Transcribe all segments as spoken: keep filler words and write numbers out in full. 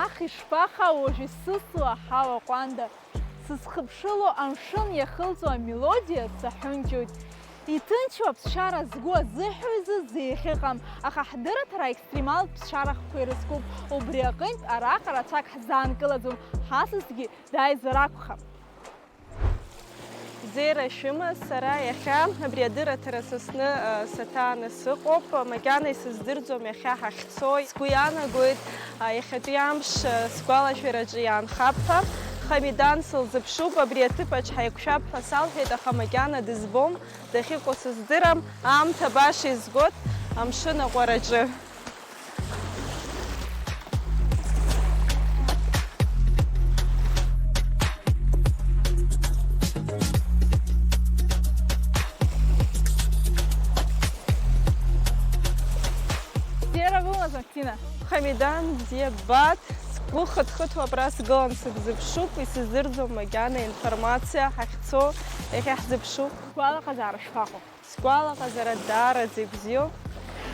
Ах, ишԥахаау уажә исысло аҳауа ҟәанда! Сызхыԥшыло амшын иахылҵуа амелодиа саҳәынҷоит. Иҭынчу аԥсшьара згәы азыҳәо изы зеиӷьыҟам, аха ҳдырраҭара аекстремалтә ԥсшьара ахқәа ирызкуп. Убри аҟынтә араҟа рацәак ҳзаанкылаӡом, ҳасасгьы дааизар акәхап. Бзиара шәымаз, сара иахьа абри адырраҭара сасны, а, саҭааны сыҟоуп. Макьана исыздырӡом иахьа ҳахьцо. Сгәы иаанагоит, а, иахьатәи амш, а, сгәалашәараҿы иаанхап ҳәа. Хамидан сылзыԥшуп, абри аҭыԥаҿ ҳаиқәшәап ҳәа салҳәеит, аха макьана дызбом, дахьыҟоу сыздырам. Аамҭа баша изгоит амшын аҟәараҿы. Бзиара бымаз, Мактина. Хамидан, бзиа ббааит. Сгәы хыҭ-хыҭуа абра сгылан, сыбзыԥшуп, исыздырӡом макьана информациа ҳахьцо, иахьа ҳзыԥшуп. Гәалаҟазаара шԥаҟоу? Сгәалаҟазаара даараӡа ибзиоуп.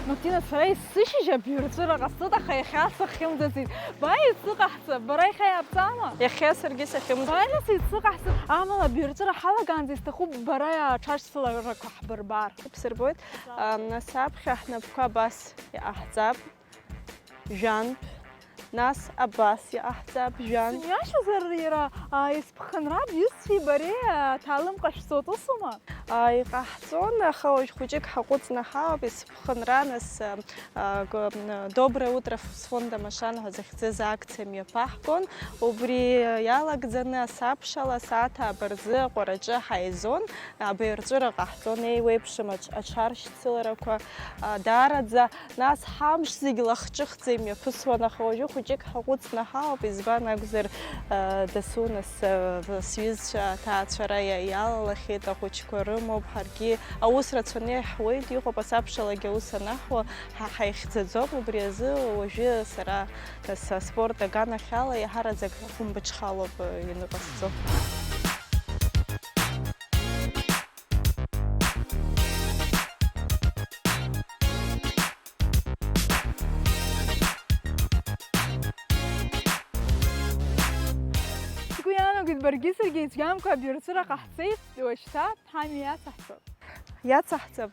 Мактина, сара есышьыжь абаҩрҵәыра ҟасҵоит, аха иахьа сахьымӡацит. Бааи, ицыҟаҳҵап, бара иахьа иаабҵама? Иахьа саргьы сахьымӡац. Бааи, нас, ицыҟаҳҵап. Амала абаҩрҵәыра ҳалагаанӡа исҭахуп бара аҽашьцыларақәа ҳбырбар. Ибсырбоит, а, нас аԥхьа ҳнапқәа абас иҟаҳҵап. Жәантә, нас абас иҟаҳҵап, жәантә. Сымҩашьозар иара, а, есԥхынра бҩызцәеи бареи, а, аҭалымҟа шәҵоит, усума? А, иҟаҳҵон, аха уажә хәыҷык ҳаҟәыҵны ҳаауп, есԥхынра, нас, а, а, г-, м, Доброе утро, с фондом Ашан ҳәа захьӡыз акциа мҩаԥаҳгон. Убри иалагӡаны асабшала асааҭ ааба рзы аҟәараҿы ҳаизон, абаҩрҵәыра ҟаҳҵон, еиуеиԥшым аҽ-, аҽаршьцыларақәа, а, даараӡа. Нас ҳамш зегь лахҿыхӡа имҩаԥысуан, аха уажәы хәыҷык ҳаҟәыҵны ҳаауп, избан акәзар, э, дасу нас, э, сҩызцәа аҭаацәара иа-, иалалахьеит, ахәыҷқәа рымоуп, ҳаргьы аус рацәаны иаҳуеит, иҟоуп, асабшалагьы аус анаҳуа, ҳа ҳаихьӡаӡом, убри азы уажәы сара, нас, аспорт аганахьала иаҳараӡак ахәымбыҽхалоуп, э, ианыҟасҵо. Сгәы иаанагоит, баргьы саргьы ицәгьамкәа абаҩрҵәыра ҟаҳҵеит, уажәшьҭа ҳамҩа иацаҳҵап. Иацаҳҵап.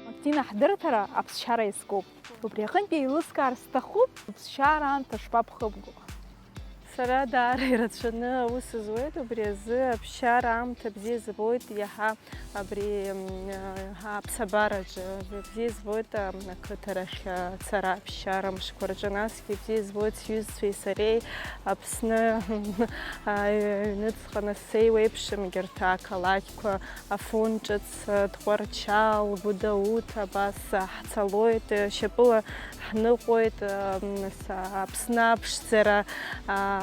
Мактина, ҳдырраҭара аԥсшьара иазкуп. Убри аҟынтәи еилыскаар сҭахуп, аԥсшьара аамҭа шԥабхыбго? Сара даара ирацәаны аус зуеит, убри азы аԥсшьара аамҭа бзиа збоит, иаҳа абри, м, аԥсабараҿы бзиа збоит, ам, ақыҭарахь ацара аԥсшьара мшқәа рҿы, насгьы бзиа збоит сҩызцәеи сареи Аԥсны аҩныҵҟа нас еиуеиԥшым егьырҭ ақалақьқәа, Афон ҿыц, Тҟәарчал, Гәдоуҭа, абас ҳцалоит, шьапыла ҳныҟәоит, м, нас Аԥсны аԥшӡара, а,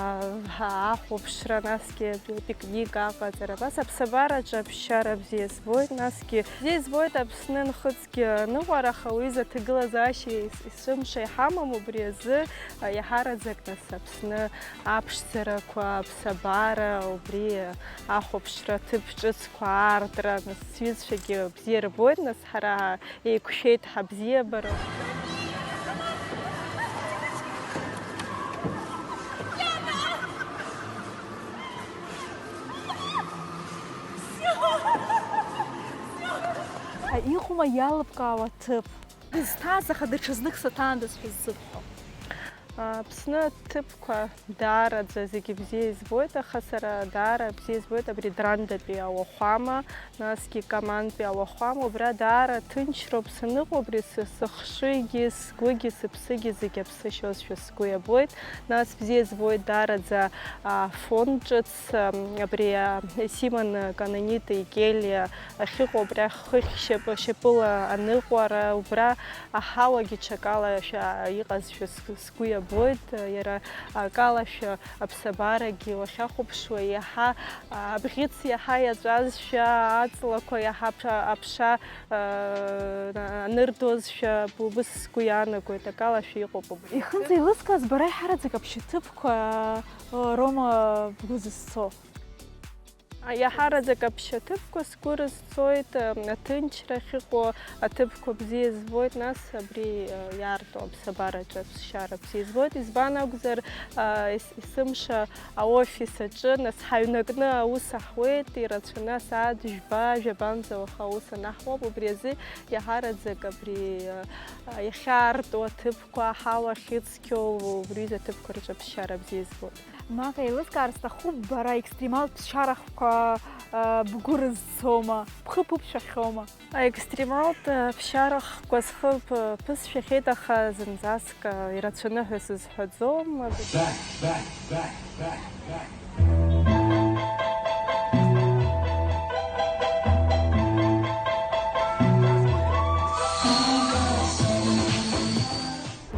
ахәаԥшра, насгьы пикник аҟаҵара, абас аԥсабараҿы аԥсшьара бзиа збоит, насгьы бзиа збоит Аԥсны нхыҵ Ныҟәара, аха уи изы аҭагылазаашьа ис-, есымша иҳамам, убри азы, а, иаҳараӡак нас Аԥсны аԥшӡарақәа, аԥсабара, убри ахәаԥшра аҭыԥ ҿыцқәа аартра, нас сҩызцәагьы бзиа рбоит, нас ҳара еиқәшәеит ҳабзиабара. Иҟоума иалыбкаауа ҭыԥ? Изҭааз, аха даҽазнык саҭаандаз ҳәа ззыбҳәо. Аԥсны аҭыԥқәа даараӡа зегьы бзиа избоит, аха сара даара бзиа избоит абри Драндатәи ауахәама, насгьы Камантәи ауахәама, убра даара ҭынчроуп саныҟоу, абри сы-, сыхшыҩгьы, сгәыгьы, сыԥсыгьы зегьы аԥсышьозшәа сгәы иабоит, нас бзиа збоит даараӡа афон ҿыц, абри, а, Симон Канонит икелиа ахьыҟоу, абри ахыхь шьапы, шьапыла аныҟәара, убра аҳауагьы ҽакалашәа иҟазшәа сгәы, сгәы иабоит, иара акалашәа аԥсабарагьы уахьахәаԥшуа, иаҳа, а, абӷьыц иаҳа иаҵәазшәа, аҵлақәа иаҳа аԥша, аԥша, а, анырдозшәа, убыс сгәы иаанагоит, акалашәа иҟоуп убри. Ихынӡа еилыскааз бара иҳараӡак аԥшьаҭыԥқәа, а, роума бгәы зызцо? Иаҳараӡак аԥшьа ҭыԥқәа сгәы рызцоит, аҭынчра ахьыҟоу аҭыԥқәа бзиа збоит, нас абри иаарту аԥсабараҿы аԥсшьара бзиа збоит, избан акәзар, ес-, есымша аофис аҿы, нас ҳаҩнакны аус аҳуеит, ирацәаны асааҭ жәба, жәабанӡа уаха аус анаҳуа, убри азы иаҳараӡак абри иахьаарту аҭыԥқәа, аҳауа ахьыцқьоу, убри аҩыза аҭыԥқәа рҿы аԥсшьара бзиа збоит. Маҟа, еилыскаар сҭахуп, бара екстремалтә ԥсшьарахқәа, а, бгәы рызцома, бхы ԥышәахьоума? Аекстремалтә, а, ԥсшьарахқәа схы ԥ-, ԥысшәахьеит, аха зынӡаск, а, ирацәаны ҳәа сызҳәаӡом.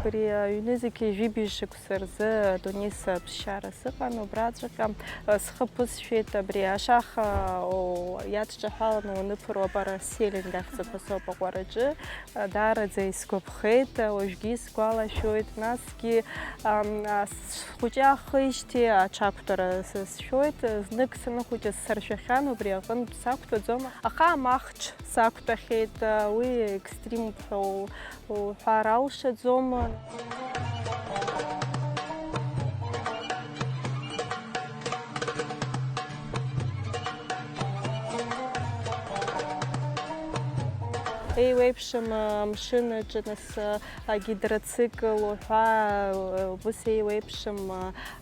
Абри аҩны зегьы жәибжь шықәса рзы адунеи саԥсшьара сыҟан, убраҵәҟьа, э, схы ԥысшәеит абри ашаха, о, иадҿаҳәаланы уаныԥыруа апараселинг ахьӡ ҳәа соуп аҟәараҿы. Э, даараӡа исгәаԥхеит, э, уажәгьы исгәалашәоит, насгьы, ам, а, схәыҷы аахижьҭеи аҽақәтәара сызшәоит, знык саныхәыҷыз саршәахьан, убри аҟынтә сақәтәаӡом, аха амахҽ сақәтәахьеит, э, уи екстримуп ҳәа у-, уҳәар алшаӡом. Еиуеиԥшым амшын аҿы, нас, агидроцикл уҳәа, ус еиуеиԥшым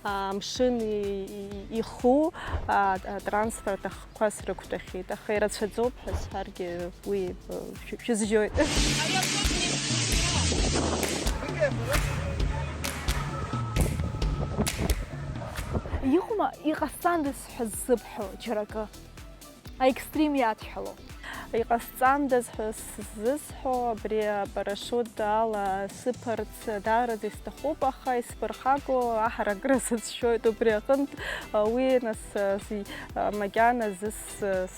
амшын и-, и-, иху, а, а, транспорт ахқәа срықәтәахьеит, аха ирацәаӡоуп ҳәа сҳәаргьы, уи, э, шә-, шәызжьоит. Иҟоума иҟасҵандаз ҳәа ззыбҳәо џьара акы? Аекстрим иадҳәалоу. Иҟасҵандаз ҳәа сзызҳәо, абри апарашут ала сыԥарц даараӡа исҭахуп, аха исԥырхаго аҳаракыра сацәшәоит. Убри аҟынтә, а, уи, нас, а, си-, а, макьана зыс-,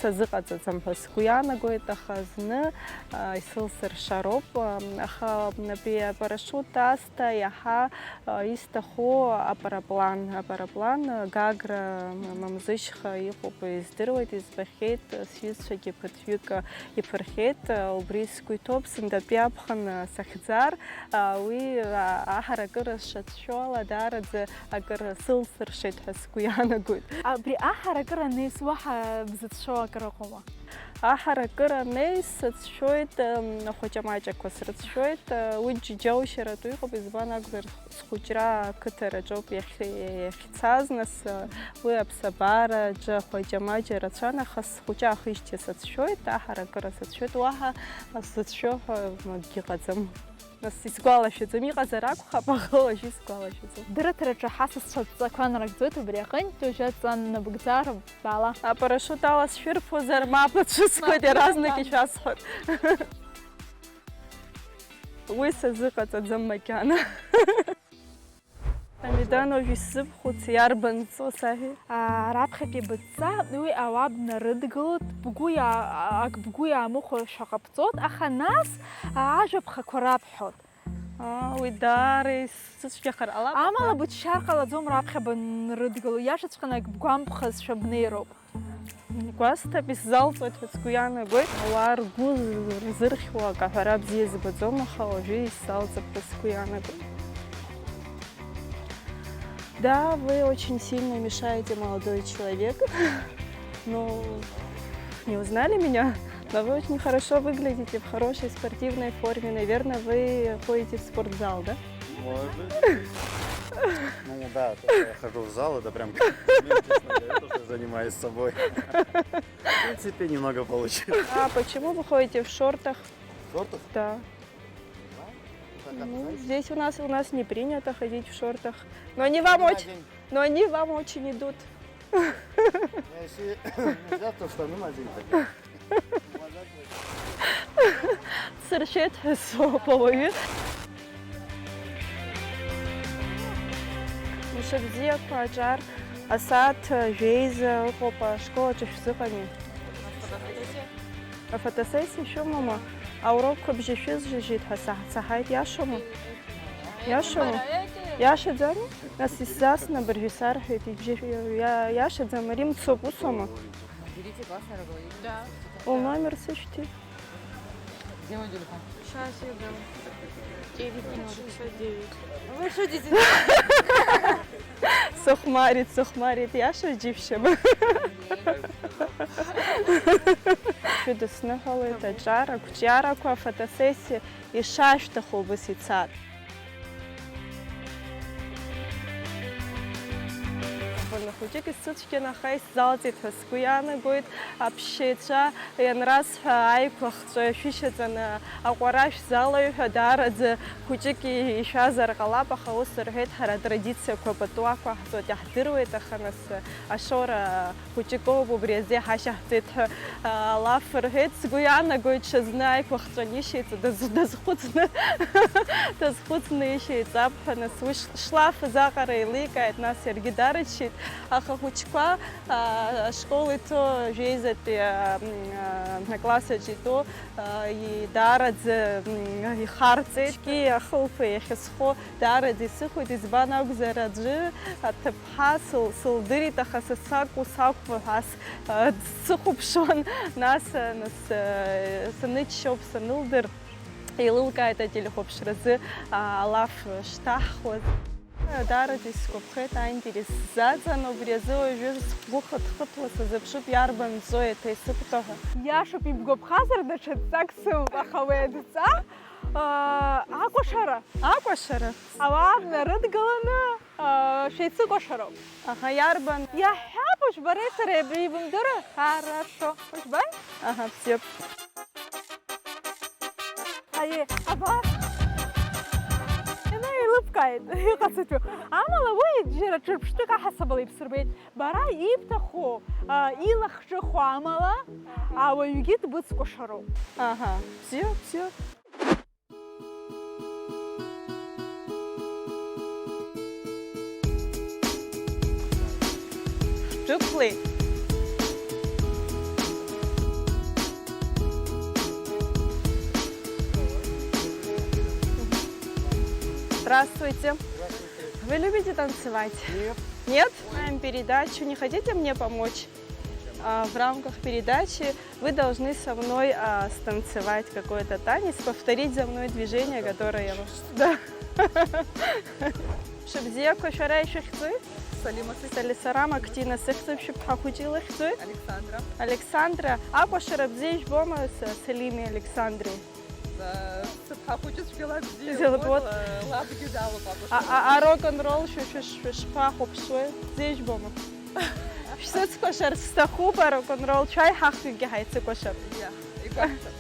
сазыҟаҵаӡам ҳәа сгәы иаанагоит, аха зны, а, исылсыршароуп. А, аха абри апарашут аасҭа иаҳа, а, исҭаху апараплан, апараплан, а, Гагра, м-, Мамзышьха иҟоуп, издыруеит, избахьеит, сҩызцәагьы ԥыҭҩык иԥырхьеит, убри сгәы иҭоуп, сынтәатәи аԥхын сахьӡар, уи аҳаракыра сшацәшәо ала, даараӡа акыр сылсыршеит ҳәа сгәы иаанагоит. Абри аҳаракыра анеис уаҳа бзыцәшәо акыр ыҟоума? Аҳаракыра анеис сацәшәоит, ахәаҷамаҷақәа срыцәшәоит, уи џьаушьаратәы иҟоуп, избан акәзар, схәыҷра ақыҭараҿоуп иахь-, иахьцаз, нас, уи аԥсабараҿы ахәаҷамаҷа рацәан, аха схәыҷы аахижьҭеи сацәшәоит, аҳаракыра сацәшәоит, уаҳа сзыцәшәо ҳәа акгьы ыҟаӡам. Нас исгәалашәаӡом, иҟазар акәхап, аха уажәы исгәалашәаӡом. Дырраҭараҿы ҳасасцәа адҵақәа нарыгӡоит, убри аҟынтә уажәы адҵа набыгӡар, баала. Апарашут ала сшәырԥозар, мап ацәыскуеит, мап, иаразнак мап. Ишәасҳәоит. Уи сазыҟаҵаӡам макьана. Амидан уажә исзыбхәыц, иарбан ҵо саҳәеи? А, раԥхьатәи быдҵа, уи ауаа бнарыдгылоит, бгәы иа-, ак бгәы иаамыхәо шаҟа бҵоит, аха нас, а, ажәа ԥхақәа рабҳәоит. Аа, уи даара исыцәгьахар ҟалап. Амала быччар ҟалаӡом раԥхьа банрыдгыло, иашаҵәҟьаны ак бгәамԥхазшәа бнеироуп. Гәасҭап, исзалҵуеит ҳәа сгәы иаанагоит. Ауаа ргәы зырхьуа акы аҳәара бзиа збаӡом, аха уажәы исзалҵып ҳәа сгәы иаанагоит. Да, вы очень сильно мешаете, молодой человек. Ну, не узнали меня, но вы очень хорошо выглядите, в хорошей спортивной форме. Наверное, вы ходите в спортзал, да? Может быть. Ну да, то, что я хожу в зал, это прям комплимент, честно говоря, то, что я занимаюсь собой. В принципе, немного получилось. А почему вы ходите в шортах? В шортах? Да. Да? Ну, здесь у нас, у нас не принято ходить в шортах. Но они вам очень, но они вам очень идут. Если нельзя, то штаны надень тогда. Сыршьеит ҳәа соуп ауаҩы. Мшыбзиақәа аҿар асааҭ жәеиза ыҟоуп ашкол аҿы шәзыҟами? Афотосессиа шәымоума? Аурокқәа бжьы шәызжыжьит ҳәа саҳ-, саҳаит, иашоума? Иашоума? Иашаӡами? Нас исзасны абыржәы исарҳәеит, ибжьы иа-, иа-, иашаӡам, ари мцоуп, усоума? Берите классно руководитель. Да. Лномер сышәҭи. Где мой телефон? Щас я дам. Девять ноль шестьдесят девять. Вы шутите? Сыхәмарит, сыхәмарит, иаша џьышәшьама. Шәыдысныҳәалоит аҿар, ақәҿиарақәа, афотосессиа, ишашәҭаху убыс ицар. Хәыҷык исыцәгьан, аха исзалҵит ҳәа сгәы иаанагоит. Аԥшьаҩцәа ианрасҳәа, аиқәлахҿы шәышьаҵаны аҟәара шәзалаҩ ҳәа даараӡа хәыҷык ишәазар ҟалап, аха ус рҳәеит, ҳара атрадициақәа пату ақәаҳҵоит, иаҳдыруеит, аха нас ашоура хәыҷык ауп, убри азы иҳашьаҳҵеит ҳәа, а, алаф рҳәеит. Сгәы иаанагоит, ҽазны аиқәлахҿы анишьеиҵо даз-, дазхәыцны, дазхәыцны ишьеиҵап ҳәа, нас уи ш-, шлафыз аҟара еиликааит, нас иаргьы дарыччеит. Аха ахәыҷқәа, а, ашкол иҭоу, жәеизатәи, а, м, а, аклассаҿ итәоу, а, и-, даараӡа, м, ихарҵеит. Ахылԥа иахьысхо даараӡа исыхәеит, избан акәзар, аӡәы аҭыԥҳа сыл-, сылдырит, аха са сакәу сакәму ҳәа с-, а, дсыхәаԥшуан, нас, а, нас, а, саныччоуп санылдыр, еилылкааит ателехәаԥшразы, а, алаф шҭаҳхуаз. Даараӡа исгәаԥхеит, аинтерес сзаҵан, убри азы уажәы сгәы хыҭхыҭуа сазыԥшуп, иарбан ҵоу еиҭа исыԥхьо ҳәа. Иашоуп, ибгәаԥхазар, даҽа ҵак сымоуп, аха уи адҵа, аа, акәашара. Акәашара? Ауаа нарыдгыланы, аа, шәеицыкәашароуп. Аха иарбан? Иаҳҳәап, уажә бареи сареи абри ибымдыруа? Хорошо. Уажә бааи? Аҳа, бзиоуп. Аиеи, абар. Ина еилыбкааит, иҟаҵатәу. Амала уи џьара ҿырԥштәык аҳасабала ибсырбеит. Бара ибҭаху, а, илахҿыху амала, ауаҩгьы дбыцкәашароуп. Аҳа, бзиоуп, бзиоуп. Ҳдәықәлеит. Здравствуйте. Здравствуйте. Вы любите танцевать? Нет. Нет? Знаем передачу. Не хотите мне помочь? А, в рамках передачи вы должны со мной, а, станцевать какой-то танец, повторить за мной движение, которое я вам... Да. Шыбзиақәа, шәара ишәыхьӡи? Салима сыхьӡуп. Сали-, Салам, активно сыхьӡуп, шәыԥҳа хәыҷы илыхьӡуи? Александра. Александра. Акәашара бзиа ижәбома, Са-, Салими Александри? Сыԥҳа хәыҷы цәгьала бзиа, вот, вот, лабгьы далоуп, а, а, а, рок-н-ролл шәа-, шәа-, шәа-, шԥахәаԥшуеи? Зеижәбома? Шәсыцкәашарц сҭахуп, арок-н-ролл, шәааи ҳахҩыкгьы ҳаицыкәашап. Иа, игәаҳҭап.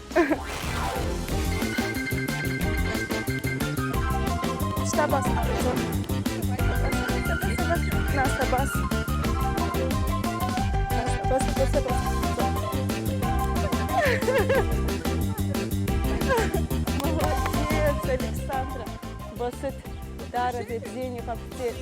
Шьҭа абас ҟаҳҵон. Нас абас. Нас абас, абас, абас. Молодец, Александра. Басыҭ, даараӡа ибзианы иҟабҵеит.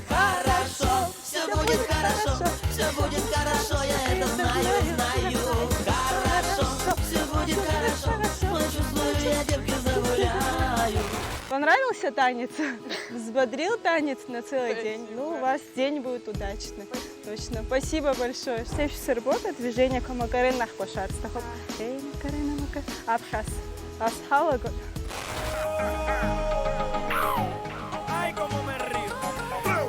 Хорошо, всё будет хорошо, всё будет хорошо, я это знаю, знаю. Хорошо, всё будет хорошо, мы чувствуем, я девки загуляю. Понравился танец? Взбодрил танец на целый день? Ну, у вас день будет удачный. Точно. Спасибо большое. Все, шәсырбоит, адвижениеқәа Макарена ҳкәашарц сҭахуп. Ей, Макарена, Макарена. Аԥхьа ас-, ас ҳалагоит.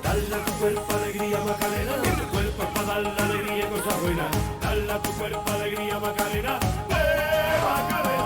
Dale a tu cuerpo alegría, Macarena, que tu cuerpo es pa' darle alegría y cosa buena. Dale a tu cuerpo alegría, Macarena, eh, Macarena.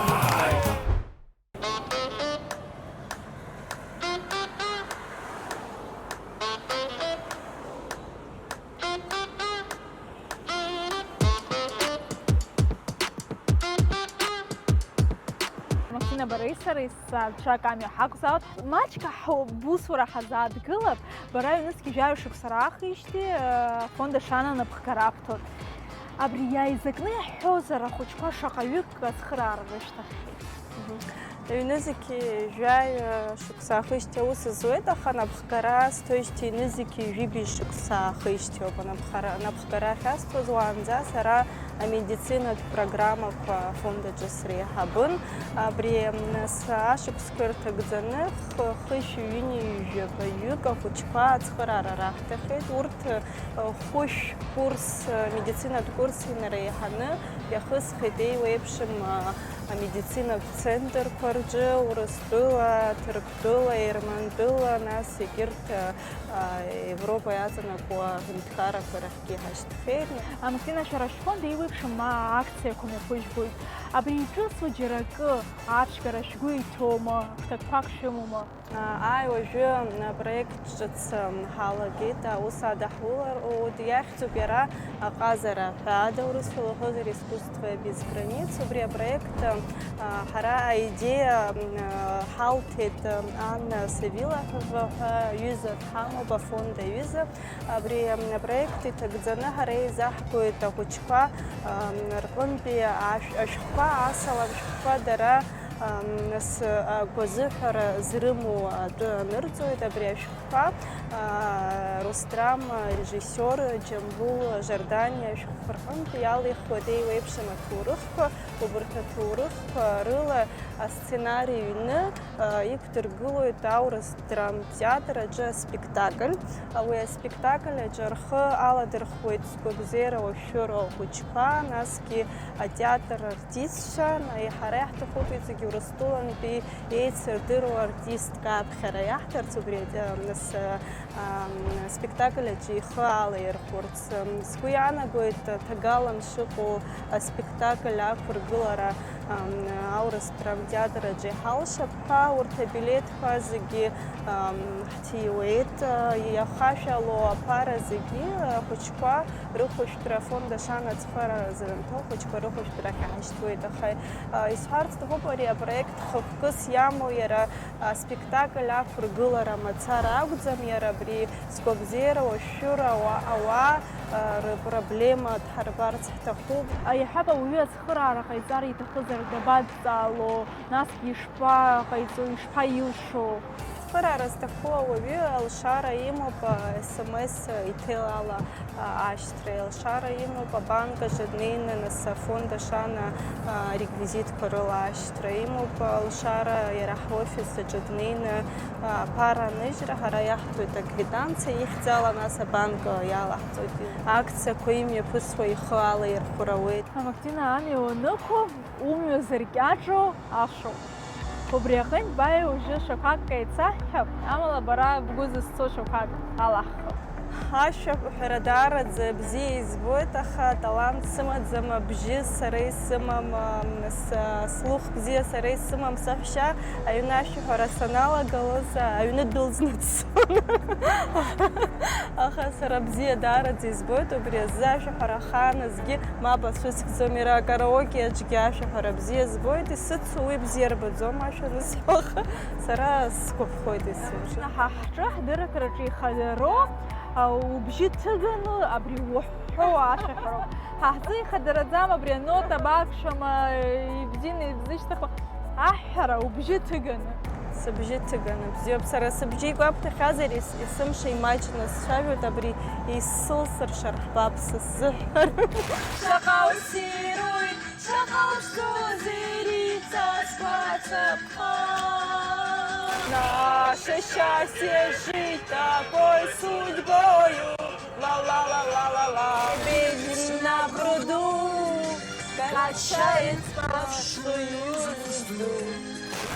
Махьына бареи сареи сааҭ ҽак амҩа ҳақәзаауеит. Маҷк ҳусура ҳазааҭгылап. Бара ҩнызқь жәаҩа шықәса раахижьҭеи, э, фонд Ашана анапхгара абҭоит. Абри иааизакны иаҳҳәозар, ахәыҷқәа шаҟаҩык ацхыраара рышьҭахьеит? Мгм. Ҩнызқь жәаҩа шықәса аахижьҭеи аус зуеит, аха анапхгара асҭоижьҭеи ҩнызқь ҩажәи жәибжь шықәса аахижьҭеи ауп анапхара-, анапхгара ахьасҭоз, уаанӡа сара Амедицинатә программақәа афонд аҿы среиҳабын. Абри, м, нас ашықәсқәа ирҭагӡаны х-, хышәи ҩынҩажәи жәаба-ҩык ахәыҷқәа ацхыраара раҳҭахьеит. Урҭ, ы, хәышә курс, ы, медицинатә курс инареиҳаны иахысхит еиуеиԥшым, ы, амедицинатә центрқәа рҿы, Урыстәыла, Ҭырқәтәыла, Ермантәыла, нас егьырҭ, ы, Европа иаҵанакуа аҳәынҭқаррақәа рахьгьы иҳашьҭхьеит. Амактина, шәара шәфонд еиуеиԥшым акциақәа мҩаԥыжәгоит. Абри иҿыцу џьара акы аԥшьгара шәгәы иҭоума, хҭакқәак шәымоума? Ааи, уажәы апроект ҿыц ҳалагеит, аус адаҳулар, иахьӡуп иара Аҟазара ҳәа ада, урысшәала уҳәозар, искусство без границ. Убри апроект, ҳара аидеиа ҳалҭеит Анна Савилова ҳәа ҩыза дҳамоуп, афонд аҩыза. Абри апроект иҭагӡаны ҳара еизаҳгоит ахәыҷқәа, рҟынтәи ашә-, ашәҟәқәа, асалам шәҟәқәа дара, нас, агәазыҳәара зрымоу атәы анырҵоит. Абри ашәҟәқәа, Рустрам, режиссиор Џьамбул Жорданиа ашәҟәқәа рҟынтә иалихуеит еиуеиԥшым аҭоурыхқәа, убарҭ аҭоурыхқәа рыла асценари ҩны, иқәдыргылоит аурыс драмтеатр аҿы аспектакль. Уи аспектакль аҿы рхы аладырхәуеит сгәабзиара уашәшәыроу ахәыҷқәа, насгьы атеатр артистцәа, ҳара иаҳҭахуп иҵегь Урыстәылантәи еицырдыруа артистк аԥхьара иаҳҭарц, убри, нас, аспектакль аҿы ихы алаирхәырц. Сгәы иаанагоит, ҭагалан шыҟоу аспектакль ақәыргылара, аурыс драмтеатр аҿы иҳалшап ҳәа, урҭ абилеҭқәа зегьы ҳҭиуеит. Иахашәало аԥара зегьы ахәыҷқәа рыхәышәтәра, афонд Ашана ацхыраара зырҭо ахәыҷқәа рыхәышәтәрахь иҳашьҭуеит. Аха, исҳәарц сҭахуп, ари апроект хықәкыс иамоу иара аспектакль ақәыргылара мацара акәӡам, иара абри сгәабзиара, уашәшәыра, ауаа, ауаа, рпроблема дҳарбарц ҳҭахуп. Иаҳҳәап, ауаҩы ацхыраара ҟаиҵар иҭахызар дабадҵаало, насгьы ишԥаҟаиҵо, ишԥаилшо? Ацхыраара зҭаху ауаҩы алшара имоуп, СМС иҭел ала ашьҭра, алшара имоуп абанк аҿы днеины, нас афонд Ашана ареквизитқәа рыла ашьҭра имоуп, алшара иара ҳофис аҿы днеины аԥара аныжьра, ҳара иаҳҭоит аквитанциа, ихьӡала нас абанк иалаҳҵоит. Акциақәа имҩаԥысуа ихы алаирхәыр ауеит. Амактина, амҩа уанықәу, умҩа зыркьаҿу ашоуп. Убри аҟынтә бааи уажәы шәақәак еицаҳҳәап, амала бара бгәы зызцо шәақәак алаҳхып. Ашәаҳәара даараӡа бзиа избоит, аха аталант сымаӡам, абжьы сара исымам, ам, с-, слух бзиа сара исымам, саҳәшьа аҩны ашәаҳәара саналагалоз, аҩны дәылҵны дцон. Аха сара бзиа даараӡа избоит, убри азы ашәаҳәара ахааназгьы мап ацәыскӡом, иара акараоке аҿгьы ашәаҳәара бзиа збоит, исыцу уи бзиа рбаӡом, ашәа анысҳәо, аха сара сгәаԥхоит есымша. Ҳа ҳҿы ҳдырраҭараҿы ихадароу, а, убжьы ҭыганы абри уҳәҳәо ашәаҳәароуп. Ҳа ҳзы ихадараӡам абри анота бақәшәама, ибзианы ибзышьҭақәа, аҳәҳәара убжьы ҭыганы. Сыбжьы ҭыганы, бзиоуп. Сара сыбжьы игәабҭахьазар, ес-, есымша имаҷны сцәажәоит, абри исылсыршар ҳбап сыззыҳәар. Шаҟа уссируи, шаҟа уԥшӡоузеи, иҵасқәа цаԥха. Наше счастье жить такой судьбою. Ла-ла-ла-ла-ла-ла. Ведь на пруду качает павшую звезду.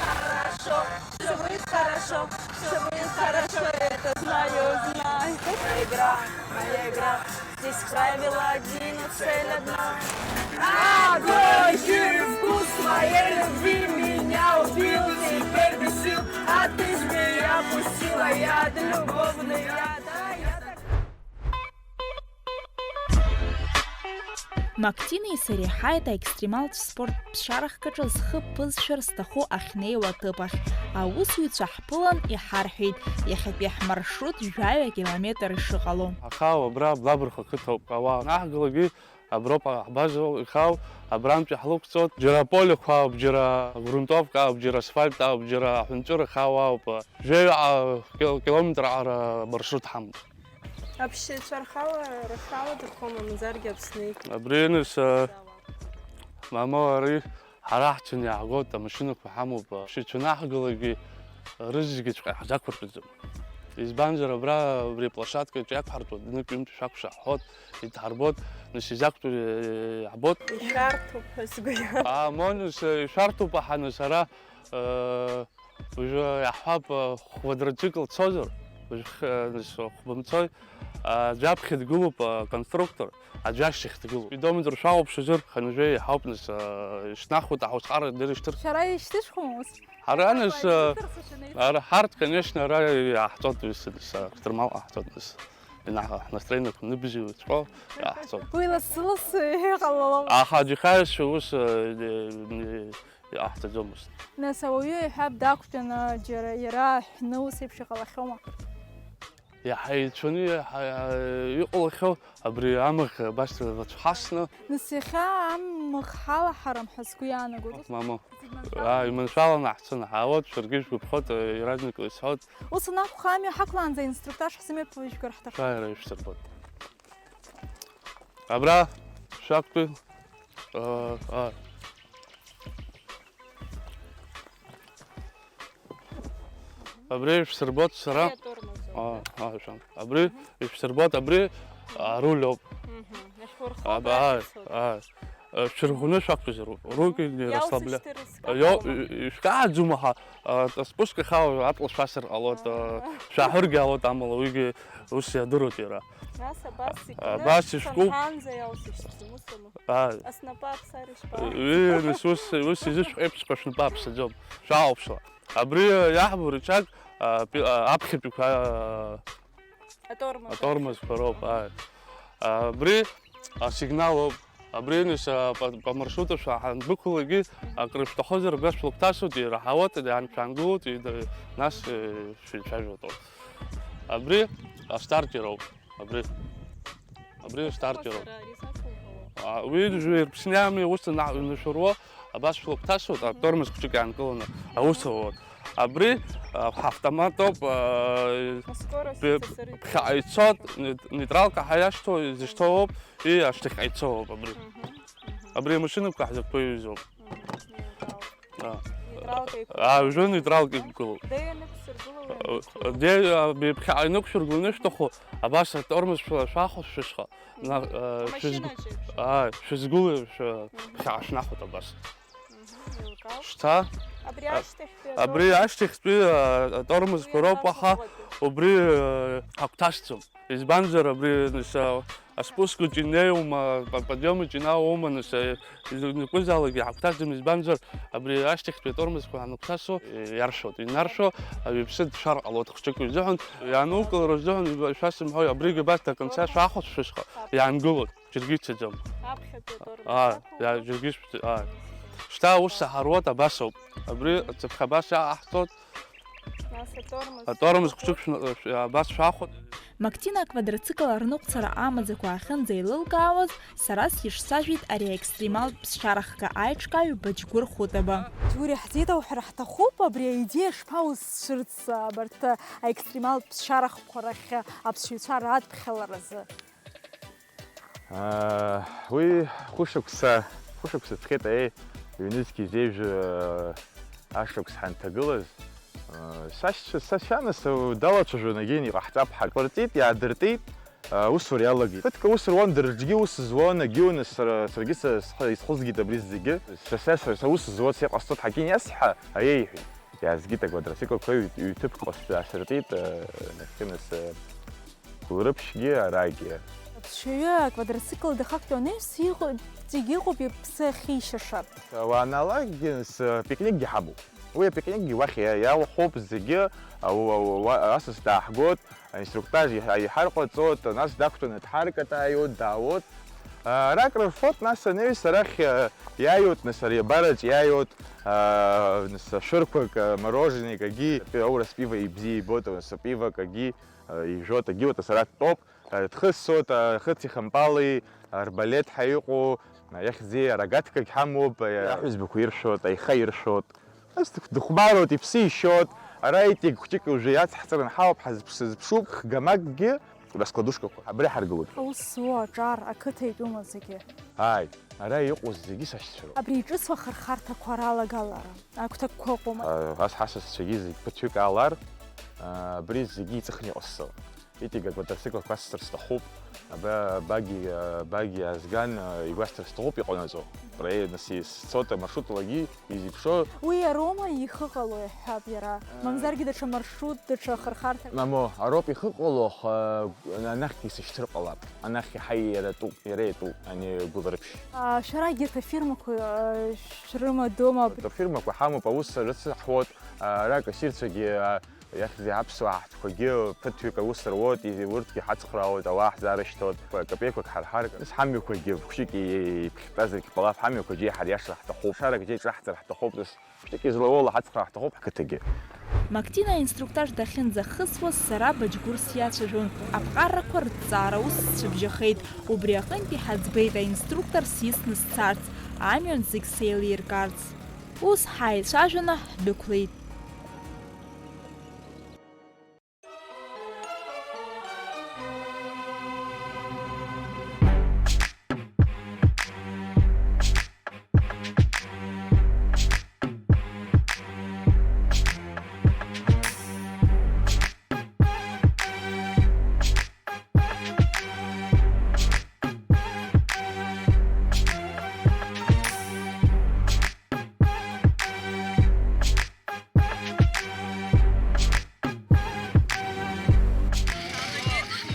Хорошо, всё будет хорошо, всё будет хорошо, это знаю, знаю. Моя игра, моя игра, здесь правила один, но цель одна. Огонь, жир и вкус моей любви меня убил, теперь без сил, а ты змея пустила яд, любовный яд. Мактинеи сареи ҳааит аекстремалтә спорттә ԥсшьарахк аҿы зхы ԥызшәар зҭаху ахьнеиуа аҭыԥ ахь. Аусзуҩцәа ҳԥылан, иҳарҳәеит, иахьатәи ҳмаршрут жәаҩа километр ишыҟало. Ахаау абра Блабырхәа қыҭоуп, ауаа анаҳгалогьы аброуп ҳбазоу, ихаау абрантәи ҳлықәҵоит. Џьара аполиқәа ауп, џьара агрунтовка ауп, џьара асфальт ауп, џьара аҳәынҵәыра хаау ауп. Жәаҩа кил-, километр ара маршрут ҳамоуп. Аԥсшьаҩцәа рхала, рхала дырхуама, мамзаргьы Аԥсны иқәуп. Абри аныс, а, мама, ари ҳара ҳцәаны иаҳгоит, амашьынақәа ҳамоуп, а, аԥсшьаҩцәа анаҳгалакгьы рызегьыҵәҟьа иаҳзақәыртәаӡом. Избанзар, абра, абри аплощадкаҿ иақәҳартуа, нык-ҩынтә шәақәшаҳҳәоит, идҳарбоит, нас изақәтәоу, э, иаҳбоит. Ишәарҭоуп ҳәа сгәы иаанагоит. А, мон, нас, э, ишәарҭоуп, аҳа, нас, ара, э, Уажәы иаҳҳәап, квадроцикл цозар, уажәы х-, нас, хәбымцои, аӡәы аԥхьа дгылоуп, аконструктор, аӡәы ашьҭахь дгылоуп. Идомдыр шәахәаԥшызар, хынҩажәа иаҳауп, нас, ишьҭнахуеит аҳәысҟара дырышьҭыр. Шәара ишьҭышәхуама ус? Ҳара, нас, ара ҳарҭ, конечно, ара иаҳҵоит, нас, Қәдырмал ҟаҳҵоит, нас, инаҳ-, ҳнастроенақәа ныбжьаҵәҟьо иаҳҵоит. Уи лассы-лассы иҟалалома? Аха аӡәы ихаҩзшәа ус, э, не-, не-, иҟаҳҵаӡомызт. Нас ауаҩы, иҳәап, дақәтәаны џьара иара аҳәны ус еиԥш иҟалахьоума? Иаҳа еицәаны, иаҳа, иаҳа иҟалахьоу абри амаӷ абас ацәхасны. Нас иахьа амаӷ ҳалаҳарым ҳәа сгәы иаанагоит. Мамоу. Зегь маншәаланы. Аа, иманшәаланы ҳцаны ҳаауеит, шәаргьы шәгәаԥхоит, иаразнак еицәоуеит. Ус анакәха, амҩа ҳақәлаанӡа инструктаж ҳзымҩаԥыжәгар ҳҭахуп. Шәааира ишәсырбоит. Абра шәақәтәеи. Аа, аа. Абри ишәсырбоит сара. Абри атормозоуп, аа, да? Аа, шәан. Абри, мгм, ишәсырбоит, абри, а, руль ауп. Мгм. Иахьурхо. Аба, аа, абра ицоит. Аа. Э, шәырӷәӷәаны шәақәтәазароуп. Руки не расслабля-, иалсышьҭыр, э, ио-, скакалама? Ишәкаҳаӡом, аха, а, спуск ахь ала аҵла шәасыр ҟалоит, а, аа, шәаҳәыргьы ҟалоит, амала уигьы ус иадыруеит иара. Нас абас, а, икны, абас ишәкуп. Санҳаанӡа иалсышьҭӡом, ус ама? Ааи. Аснапы аԥсар ишԥа? Ҩы, нас ус, ус изышәҳәеиԥшҵәҟьа шәнапы аԥсаӡом. Шәааԥшла. Абри, а, иаҳбо рычаг, а, пи-, а, аԥхьатәиқәа, а, атормозқәа роуп, ааи. Абри асигнал ауп. Абри, нас, а, по, по маршруту шәа-, ҳандәықәлогьы, акрышәҭахозар, абра шәлыгәҭасуеит, ираҳауеит, иааншәангылоит, и-, нас, э, шәеицәажәоит. Абри астартер ауп. Абри. Абри астартер ауп. Сара ари сақәуҳәауа. А, уи ирԥсны ами, ус ана-, инышәыруа, абас шәлыгәҭасуеит, атормоз хәыҷык иаанкыланы аус ауеит. Абри, а, ҳавтомат ауп, а, Аскорость б-, ԥхьаҟа ицоит, нет-, нейтралка ҳәа иашьҭоу, изышьҭоу ауп, и ашьҭахьҟа ицоу ауп абри. Мгм, мгм. Абри амашьынақәа ҳзықәԥо иҩызоуп. Мгм, нейтралка. А. Нейтралка иқәуп. А, уажәы нейтралка иқәгылоуп. Де ианықәсыргыло, а, уи анықәсыргыло? Де, а, б-, ԥхьаҟа инықәшәыргыланы ишәҭаху, абас атормоз шәла-, шәахәо шәышьха. На, э, шәыз-, Амашьына аҿеиԥш. Ааи, шәызгылои шәы-, мгм, ԥхьаашәнахуеит абас. Мгм, еилкаауп. Шьҭа, абри а-, ашьҭахьтәи абри атор-, ашьҭахьтәи, а, атормозқәа уи роуп, аха абасоуп. Убри, э, ҳагәҭасӡом. Избанзар, абри, нас, а, аспускаҿ инеиума, а, подиомаҿ инаауоума, нас, а, изакәызаалакгьы ҳагәҭасӡом, избанзар, абри ашьҭахьтәи атормозқәа ҳанагәҭасо, э, иаршоит, инаршо, а, иԥсы ҭшәар ҟалоит хәҷык изыҳәан, иаанукылара азыҳәан, ишәасымҳәои, абригьы абас до конца шәаахәац шәышҟа, иаангылоит. Џьаргьы ицаӡом. Аԥхьатәи атормоз. Аа, ақәу, иа-, џьаргьы шәҭ-, аа. Шьҭа аус саҳаруеит, абас ауп. Абри ацаԥха абас иааҳҵоит. Нас атормоз. Атормоз хәҷык шәна-, шә-, абас шәахәоит. Мактина аквадроцикл арныҟәцара амаӡақәа ахьынӡеилылкаауаз, сара сишсажәит ари аекстремалтә ԥсшьарахга аиҿкааҩ Баџьгәыр Хәытаба. Џьури, ҳзеиҭауҳәар ҳҭахуп, абри аидеиа шԥаусшьырц абарҭ аекстремалтә ԥсшьарахқәа рахь аԥсшьаҩцәа радԥхьаларазы? Аа, уи хәышықәса, хәышықәса ҵхеит, аиеи, ҩнызқьи зежә, аа, ашықәс ҳанҭагылаз. Аа, сашьцәа, са сианасыԥ далацәажәон, егьин, иҟаҳҵап ҳәа. Ҟарҵеит, иаадыртит, аа, усура иалагеит. Ԥыҭк аус руан, дара рҿгьы ус зуан, егьиу, нас сара, саргьы са схы, исхызгеит абри зегьы. Са, са, са, са ус зуа, са иҟасҵоит ҳәа егьин иасҳәа, аиеи, иҳәеит. Иаазгеит аквадроциклқәа, ҩ-, ҩ-ҭыԥк ҟасҵа аасыртит, аа, нахьхьи, нас, аа, Гәылрыԥшьгьы арагьы. Аԥсшьаҩы аквадроцикл дахактәу анаҩс, иҟоу, зегь иҟоуп иԥсы ахьишьаша. Уаналагьы, с-, пикникгьы ҳамоуп. Уи апикникгьы уахь иа-, иалахәуп зегьы, ау-, ау-, уа-, асас дааҳгоит, аинструктаж иҳа-, иҳарҟаҵоит, нас дақәтәаны дҳаркатаиоит, даауеит. Ара акрырфоит, нас анаҩс арахь, а, иааиуеит, нас ари абараҿ иааиуеит, а, нас ашәырқәак, а, мороженекгьы, аурыс пиво ибзиа ибоит, нас апивакгьы. Ижәоит, агьиуеит, асарақь тәоуп, дхысоит, ахыци хампали, арбалет ҳәа иҟоу, иахьӡи арогатькагь ҳамоуп, аҳәызбақәа иршәоит, аиха иршәоит. Нас дых-, дыхәмаруеит, иԥсы ишьоит, ара итик хәҷык уже иацҳҵаран ҳауп, ҳазԥш-, сызԥшуп, хгамакгьы, раскладушкақәа, абри ҳаргылоит. Аус зуа аҿар, ақыҭа итәума зегьы? Ааи, ара иҟоу зегьы сашьцәа роуп. Абри иҿыцу ахырхарҭақәа ралагалара агәҭакқәа ыҟоума? А, ас ҳасасцәагьы зегь ԥыҭҩык аалар, а, абри зегьы иҵыхны иҟасҵо. Итига аквадроциклқәа асҵар сҭахуп. Аба-, баги, а, баги аазган, а, игәасҭар сҭахуп иҟанаҵо. Проект, нас, исцоит амаршрутлагьы изеиԥшроу. Уи ароума ихыҟало, иаҳҳәап иара? Мамзаргьы даҽа маршрут, даҽа ахырхарҭа. Мамоу, ароуп ихыҟало, аха анахьгьы сышьҭыр ҟалап. Анахь иаҳа иара тәуп, иара иатәуп, ани гәылрыԥшь. А, шәара егьырҭ афирмақәа, а, шәрымадоума? Афирмақәа ҳамоуп, аус рыцҳуа, а, ара акассирцәагьы, а, иахьӡи аԥсуаа ҳтәқәагьы ԥыҭҩык аус руоит, и-, урҭгьы ҳацхраауеит, ауаа ҳзаарышьҭуеит, капеиқәак ҳарҳар, нас ҳамҩақәагьы хәшьык еиԥхьҟьазаргь ҟалап, ҳамҩақәа џьеи ҳариашар ҳҭахуп, шарак џьеи ҿаҳҵар ҳҭахуп, нас хәшьык излауоу лаҳацхраа ҳҭахуп ҳқыҭагьы. Мактина аинструктаж дахьынӡахысуаз сара Баџьгәыр сиацәажәон, аԥҟарақәа рҭҵаара ус сцәыбжьахеит, убри аҟынтә иҳаӡбеит аинструктор сисны сцарц, амҩан зегь сеилиркаарц. Ус ҳаицәажәаны ҳдәықәлеит.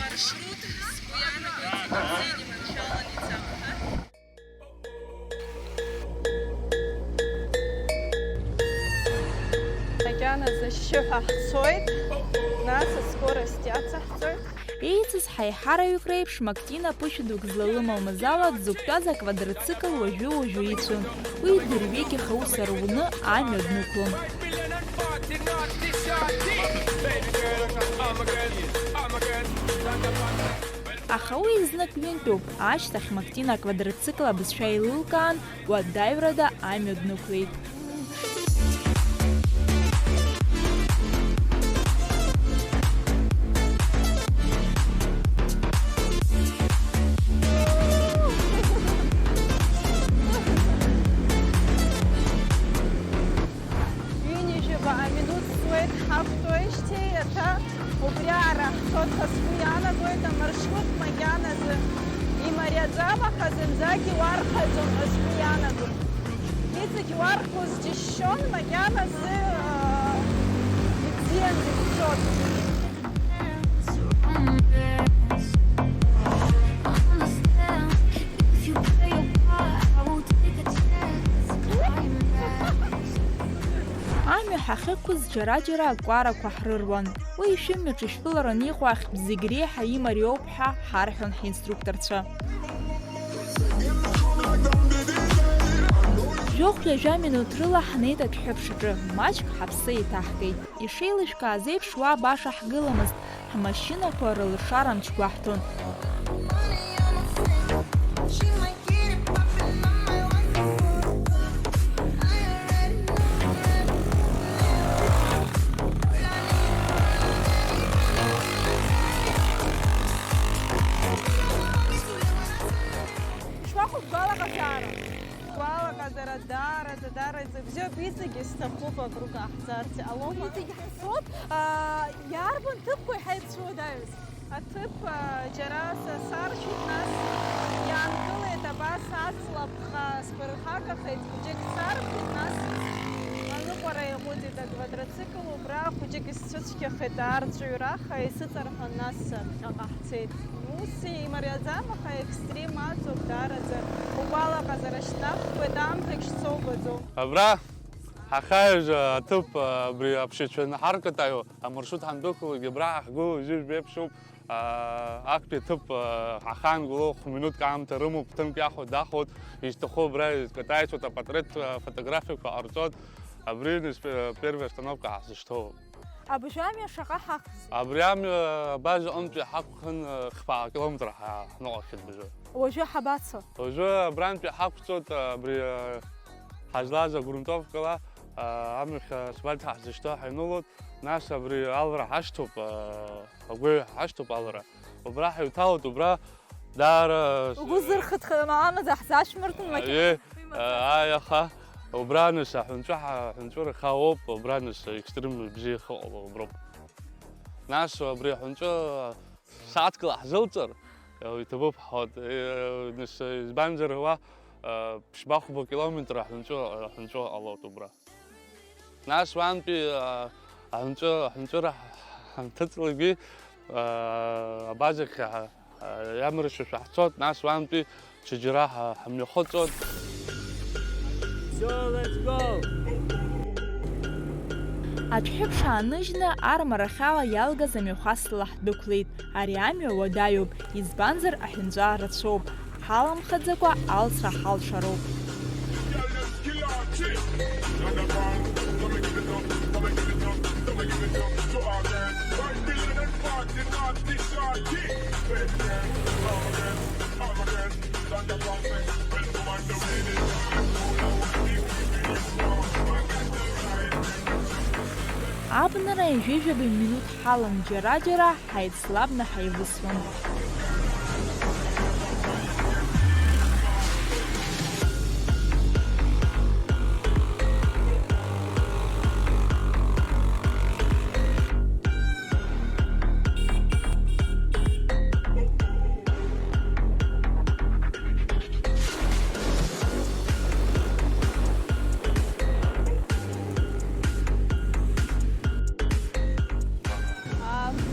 Маршрут сгәы иаанагоит, зегьы иманшәаланы ицап ҳәа. Макьаназы ашьшьыҳәа ҳцоит, нас аскорость иацаҳҵоит. Еицыз ҳаиҳараҩык реиԥш, Мактина ԥышәа дук злалымамыз ала дзықәтәаз аквадроцикл уажәы-уажәы ицәон. Уи дырҩегьых аус аруны амҩа днықәлон. Аха уи знык ҩынтәуп, ашьҭахь Мактина аквадроцикл абызшәа еилылкаан, уадаҩрада амҩа днықәлеит. Ҩынҩажәаба аминуҭ зуеит ҳақәтәоижьҭеи, иаҭа убри аара ҳцоит ҳәа сгәы иаанагоит, амаршрут макьаназы имариаӡам, аха зынӡагьы уарҳәаӡом ҳәа сгәы иаанагоит. Иҵегь уарҳәоз џьысшьон, макьаназы, аа, ибзиан дышәцоит. Амҩа ҳахьықәыз џьара-џьара акәарақәа ҳрыруан. Уи шәымҩаҿ ишәԥылараны иҟоу ахьтә зегь реиҳа имариоуп ҳәа ҳарҳәон ҳинструкторцәа. Жәохә-ҩажәа минуҭ рыла ҳнеит адәҳәыԥш аҿы, маҷк ҳаԥсы еиҭаҳгеит. Ишеилышәкааз еиԥш, уа баша ҳгыламызт, ҳмашьынақәа рылшара мч гәаҳҭон. Ишԥаҟоу бгәалаҟазаара? Гәалаҟазаара даараӡа, даараӡа бзиоуп, иҵегьы сҭахуп агәра ҟаҳҵарц, иҟалома? Иҵегьы ҳцоит, аа, иарбан ҭыԥқәа иҳаирцәуадаҩыз? Аҭыԥ, аа, џьара са саршәит, нас иаангылеит абас аҵла ԥҟа, сԥырхагахеит, хәыҷык сарԥеит, нас аныҟәара иаҟәыҵит аквадроцикл, убра хәыҷык исцәыцәгьахеит, арҵәыҩраха исыҵарҳәан, нас ԥхьаҟа ҳцеит. Ус имариаӡам, аха екстрим аӡоуп, даараӡа угәалаҟазаара шьҭнахуеит, аамҭагь шцо убаӡом. Абра ҳахаҩажәа аҭыԥ, абри аԥшьацәа наҳаркатаио амаршрут ҳандәықәлогь абра ҳахьгылоу ижәбеиԥшуп. Актәи аҭыԥ ҳахаангыло хә-минуҭк аамҭа рымоуп, ҭынк иахәоит, дахоит, ишьҭаху абра катаицәоит, апатреҭ фотографиақәа ҟарҵоит. Абри ныжь первая остановка ҳазышьҭоу. Абыржәы амҩа шаҟа ҳақәзеи? Абри амҩа абажа аҟынтәи ҳақәхын, хԥа километр ҳа-, ҳныҟәахьеит абыржәы. Уажәы ҳабацо? Уажәы абрантәи ҳақәҵоит, абри, ҳазлаз агрунтовкала, Амҩахь асфальт ҳзышьҭоу ҳаинулоит, нас абри алра ҳашьҭоуп, агәаҩа ҳашьҭоуп алра. Убра ҳаҩҭалоит, убра даара. Угәы зырхыҭхьоу мамаӡа ҳзашәмыртын макьана. Аиеи, ааи, аха убра нас аҳәынҵәа, ҳа-, аҳәынҵәыра хауоуп, убра нас екстрим бзиа ихыҟало уброуп. Нас абри аҳәынҵәа сааҭк ла ҳзылҵыр, иҭабуп ҳҳәоит. Нас, избанзар, уа, ԥшьба-хәба километр аҳәынҵәа, аҳәынҵәа ҟалоит убра. Нас уантәи, а, аҳәынҵәа-, аҳәынҵәыра ҳанҭыҵлакгьы, а, абазахь ҳа-, а, иамыршәашәа ҳцоит, нас уантәи ҽаџьара ҳа-, ҳамҩахыҵуеит. So, let's go! Адәҳәыԥш ааныжьны армарахьала иалгаз амҩахәасҭала ҳдәықәлеит. Ари амҩа уадаҩуп, избанзар аҳәынҵәа рацәоуп. Ҳаламхаӡакәа алҵра ҳалшароуп. Абнара ҩажәижәаба минуҭ ҳалан џьара-џьара ҳаицлабны ҳаивысуан.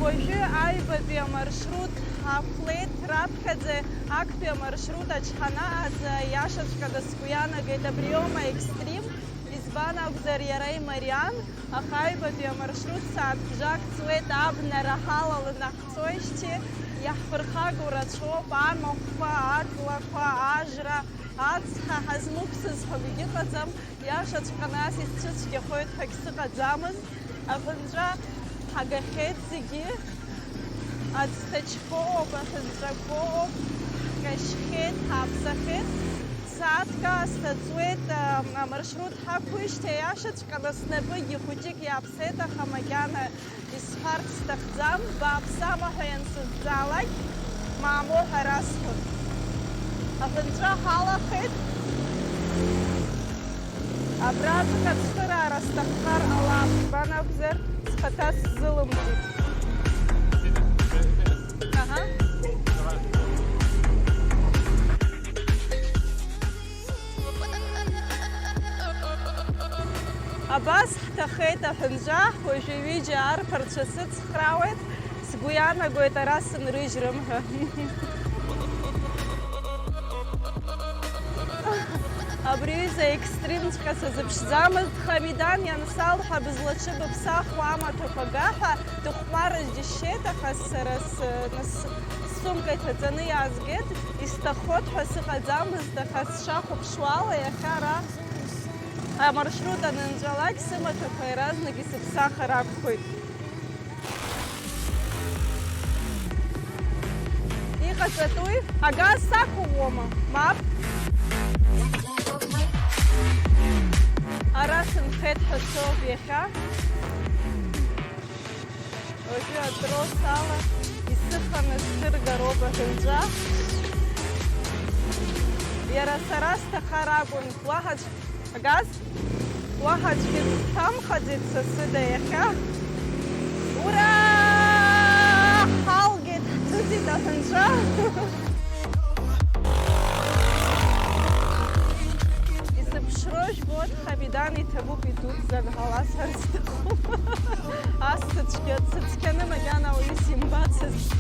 Уажәы аҩбатәи амаршрут ҳақәлеит, раԥхьаӡа актәи амаршрут аҿы ҳанааз, иашаҵәҟьаны сгәы иаанагеит, абриоума екстрим, избан акәзар, иара имариан, аха аҩбатәи амаршрут сааҭ бжак ҵуеит, абнара ҳалаланы ҳцоижьҭеи иаҳԥырхагоу рацәоуп, амахәқәа, аҵлақәа, ажра, ацҳа ҳазмықәсыз ҳәа акгьы ыҟаӡам. Иашаҵәҟьаны ас исцәыцәгьахоит ҳәагь сыҟаӡамызт. Аҳәынҵәа ҳагахьеит зегьы. Аӡҭачқәоуп, аҳәынҵәақәоуп, ҳкашьхьеит, ҳааԥсахьеит. Сааҭк аасҭа ҵуеит, а, амаршрут ҳақәижьҭеи иашаҵәҟьаны снапыгьы хәыҷык иааԥсеит, аха макьана Исҳәарц сҭахӡам, бааԥсама ҳәа иансызҵаалак, мамоу ҳәа расҳәон. Аҳәынҵәа ҳалахеит. Абраҵәҟьа ацхыраара сҭаххар ҟалап, избан акәзар, схаҭа сзылымҵит. Аҳа. Абас ҳҭахеит аҳәынҵәа, уажәы ҩыџьа арԥарцәа сыцхраауеит, сгәы иаанагоит ара сынрыжьрым ҳәа. Абри аҩыза екстримҵәҟьа сазыԥшӡамызт, Хамидан иансалҳәа, бызлаҽы быԥсахуа амаҭәақәа га ҳәа, дыхәмарыз џьысшьеит, аха сара с-, нас, ссумка иҭаҵаны иаазгеит, исҭаххоит ҳәа сыҟаӡамызт, аха сшахәаԥшуала иахьа ара амаршрут анынҵәалак, сымаҭәақәа иаразнак исыԥсахыр акәхоит. Иҟаҵатәуи? Агаз сақәыӷәӷәома? Мап. Ара сынхеит ҳәа соуп иахьа. Уажәы атрос ала исыханы сцәыргароуп аҳәынҵәа. Иара сара сҭахар акәын, уаҳа аӡә, агаз, уаҳа аӡәгьы дҭамхаӡеит сасыда иахьа. Ура! Ҳалгеит, ҳҭыҵит аҳәынҵәа. Исыԥшру жәбоит, Хамидан иҭабуп, идуӡӡан ҳаласҳәарц сҭахуп. Ас сыцәгьа-, сыцқьаны макьана ауаҩы симбацызт.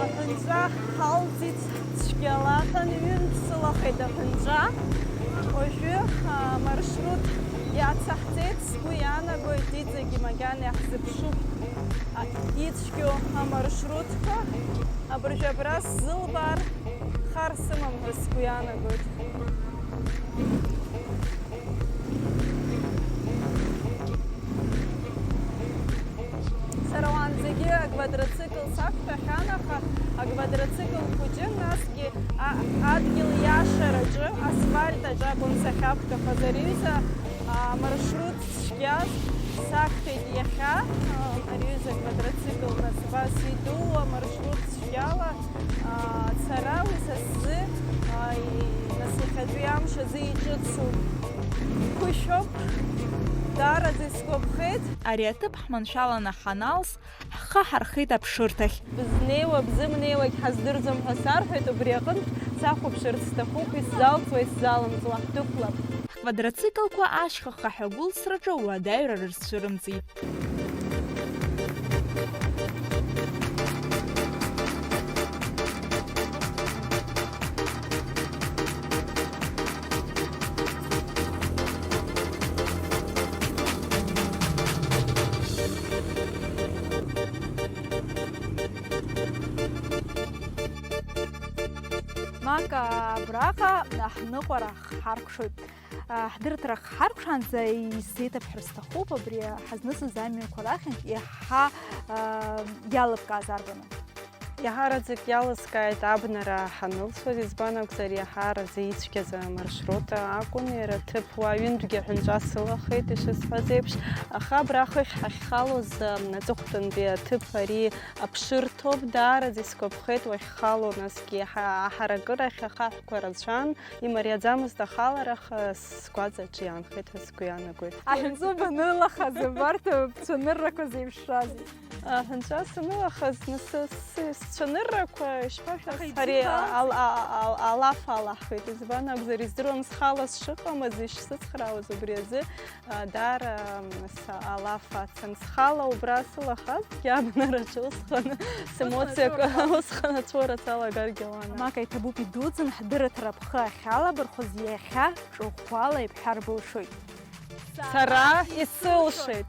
Аҳәынҵәа ҳалҵит цәгьала ҳәа, ҩынтә сылахеит аҳәынҵәа. Уажәы, а, маршрут иацаҳҵеит, сгәы иаанагоит, иҵегьы макьана иаҳзыԥшуп, а, ицәгьоу амаршрутқәа. Абыржәы абра сзылбаар, хар сымам ҳәа сгәы иаанагоит. Сақәтәахьан, аха аквадроцикл хәыҷы, насгьы а-, адгьыл иашараҿы, асфальт аҿы акәын сахьақәтәахаз. Ари аҩыза, а, маршрут цәгьаз сақәтәеит иахьа, а, ари аҩыза аквадроцикл насгьы идуу амаршрут цәгьала, а, ацара уи са сзы, а, и-, нас иахьатәи амш азы иҿыцу. Ԥышәоуп, даараӡа исгәаԥхеит. Ари аҭыԥ ҳманшәаланы ҳаналс, ҳхы ҳархеит аԥшырҭахь. Бызнеиуа, бзымнеиуагь ҳаздырӡом ҳәа сарҳәеит, убри аҟынтә сахәаԥшырц сҭахуп, исзалҵуа, исзалымҵуа, ҳдәықәлап. Ҳквадроциклқәа ашьха хаҳәагәылсраҿы уадаҩра рызцәырымҵит. Мак абраҟа ҳныҟәара ҳаркәшоит. Ҳдырраҭара ҳаркәшаанӡа исзеиҭабҳәар сҭахуп, абри ҳазнысыз амҩақәа рахьынтә иаҳа, а, иалыбкааз арбану? Иаҳараӡак иалыскааит абнара ҳанылсуаз, избан акәзар, иаҳараӡа ицәгьаз амаршрут акәын, иара ҭыԥ уа ҩынтәгьы аҳәынҵәа сылахеит, ишысҳәаз еиԥш, аха абра хыхь ҳахьхалоз, а, аҵыхәтәантәи аҭыԥ ари аԥшырҭоуп, даараӡа исгәаԥхеит уахьхало, насгьы ҳа-, аҳаракырахь ахаҳәқәа рацәан, имариаӡамызт ахалара, аха сгәаҵаҿ иаанхеит ҳәа сгәы иаанагоит. Аҳәынҵәа банылахаз, абарҭ бцәаныррақәа зеиԥшраз? Аҳәынҵәа санылахаз, нас, сы-, сцәаныррақәа, ишԥашәасҳәари, аха ибзиан, ал-, а-, а-, алаф алаҳхит. Избан акәзар, издыруан схала сшыҟамыз, ишсыцхраауаз убри азы, а, даара, м, са-, алаф ацын. Схала убра сылахазҭгьы абнараҿы усҟан семоциақәа, усҟан ацәоура салагаргьы ауан. Мак, иҭабуп, идуӡӡан ҳдырраҭара бхы ахьалабархәыз, иахьа ҿыӷәӷәала ибҳәар былшоит. Сара исылшеит.